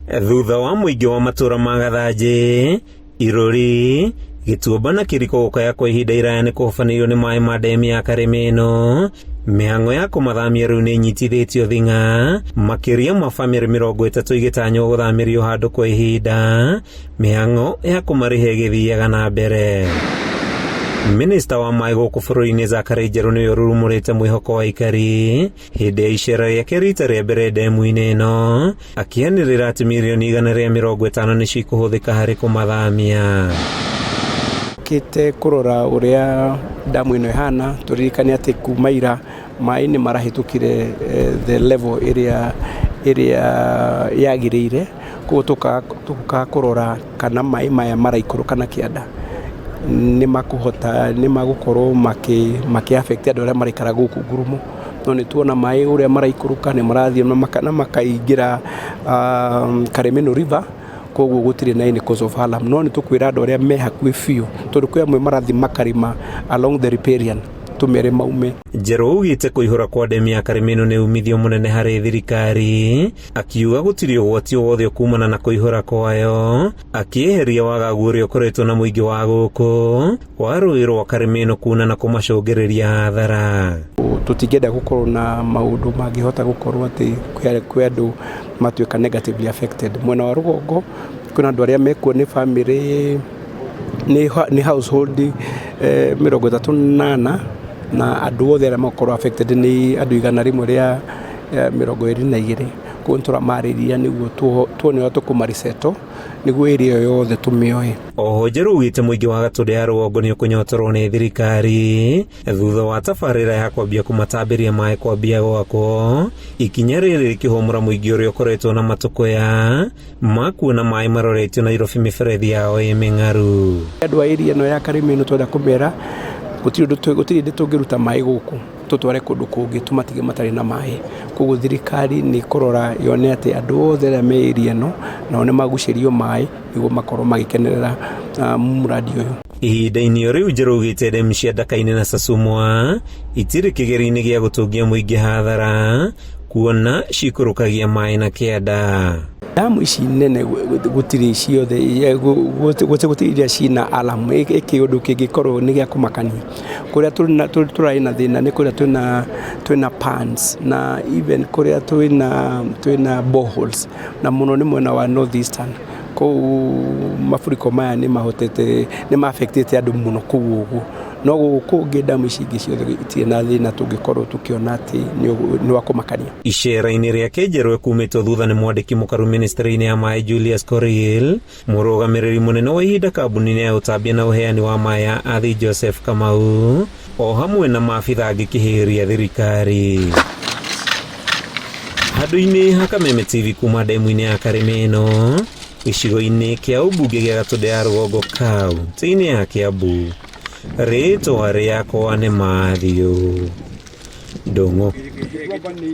Thutha wa mũingĩ wa matũra ma Gathanjĩ, Irũri, Gĩtuamba na Kĩriko gũkaya kwa ihinda iraya nĩ kũhobanĩrio nĩ maĩ ma ndemu ya Karĩmĩno, mĩhang'o ya kũmathamia rĩu nĩ ĩnyitithĩtio thing'a, makĩria ma bamĩrĩ 30 igĩtanywo gũthamĩrio handũ kwa ihinda, mĩhang'o ya kũmarĩha ĩgĩthiaga na mbere. Minista wa maĩ gũkũ bũrũri-inĩ Zachary Njeru nĩwe ũrurumũrĩte mwĩhoko wa aikari hĩndĩ ya icera rĩake rita rĩa mbere ndemu-inĩ ĩno, akĩanĩrĩra atĩ mirioni 150 nĩcio ikũhũthĩka harĩ kũmathamia. Kĩte kũrora ũrĩa damu ĩno ĩhana, tũririkane atĩ kuma ira maĩ nĩ marahĩtũkire the level ĩrĩa yagĩrĩire, koguo tũkaga kũrora kana maĩ maya maraikũrũka na kĩanda nĩ makũhota, nĩ magũkorwo makĩ affect andũ arĩa maraikara gũkũ ngurumo. No nĩ tuona maĩ ũrĩa maraikũrũka, nĩ marathiĩ na makaingĩra Karĩmĩnũ River, koguo gũtirĩ na any cause of alarm. No nĩ tũkwĩra andũ arĩa me hakuhĩ biũ, tondũ kwĩ amwe marathiĩ makarĩma along the riparian, tũmere maume. Njeru augĩte kũihũra kwa ndemu ya Karĩmĩnũ nĩ umithio mũnene harĩ thirikari, akiuga gũtirĩ ũgwati o wothe kumana na kũihũra kwayo, akĩeheria wagagu ũrĩa ũkoretwo na mũingĩ wa gũkũ wa rũĩ rwa Karĩmĩnũ kuna na kũmacũngĩrĩria hathara. Tũtingĩenda gũkorwo na maũndũ mangĩhota gũkorwo atĩ kwĩ andũ matuĩka negatively affected. Mwena wa rũgongo kwĩna andũ arĩa mekuo, nĩ bamĩrĩ, nĩ household 34, na andũ othe arĩa makorwo affected nĩ andũ 122. Koguo nĩ tũramarĩria nĩguo tuone ũrĩa tũkũmariseto nĩguo area ĩyo yothe tũmĩoe. Oho Njeru augĩte mũingĩ wa Gatũndũ ya rũgongo nĩ ũkũnyotorwo nĩ thirikari thutha wa tabarĩra ya kwambia kũmatambĩria maĩ kwambia gwakwo, ikinya rĩrĩ rĩkĩhũmũra mũingĩ ũrĩa ũkoretwo na matũkũya ma kuona maĩ maroretio Nairobi mĩberethi yao ĩ mĩng'aru. Andũ a area ĩno ya Karĩmĩnũ twenda kũmera gũtirĩ ũndũ, gũtirĩ hĩndĩ tũngĩruta maĩ gũkũ tũtware kũndũ kũngĩ tũmatige matarĩ na maĩ. Koguo thirikari nĩ kũrora yone atĩ andũ othe arĩa me area ĩno nao nĩ magucĩrio maĩ nĩguo makorwo magĩkenerera mũradi ũyũ. Ihinda-inĩ o rĩu Njeru augĩte ndemu cia Ndaka-inĩ na Sasumwa itirĩ kĩgeri-inĩ gĩa gũtũngia mũingĩ hathara, kuona cikũrũkagia maĩ na kĩanda. Damu ici nene gũtirĩ ciothe, gũtirĩ iria cina alarm ĩkĩ ũndũ kĩngĩkorwo nĩ gĩa kũmakania. Kũrĩa tũrarĩ na thĩna nĩ kũrĩa twĩna pans, na even kũrĩa twĩna boreholes, na mũno nĩ mwena wa North Eastern. Kũu mafuriko maya nĩ mahotete, nĩ ma affectĩte andũ mũno kũu ũguo, no gũkũ kũngĩ damu ici ingĩ ciothe itirĩ na thĩna tũngĩkorwo tũkĩona atĩ nĩ wa kũmakania. Icera-inĩ rĩake Njeru ekumĩtwo thutha nĩ mwandĩki mũkaru ministry-inĩ ya maĩ Julius Korir, mũrũgamĩrĩri mũnene wa ihinda kambuni-inĩ ya ũtambia na ũheani wa maĩ ya Athi Joseph Kamau, o hamwe na maabitha angĩ kĩhĩria thirikari. Handũ-inĩ ha Kameme TV kuma ndemu-inĩ ya Karĩmĩno, gĩcigo-inĩ kĩa ũmbunge gĩa Gatũndũ ya rũgongo kaunti-inĩ ya Kiambu, rĩtwa rĩakwa nĩ Matthew Ndung'u.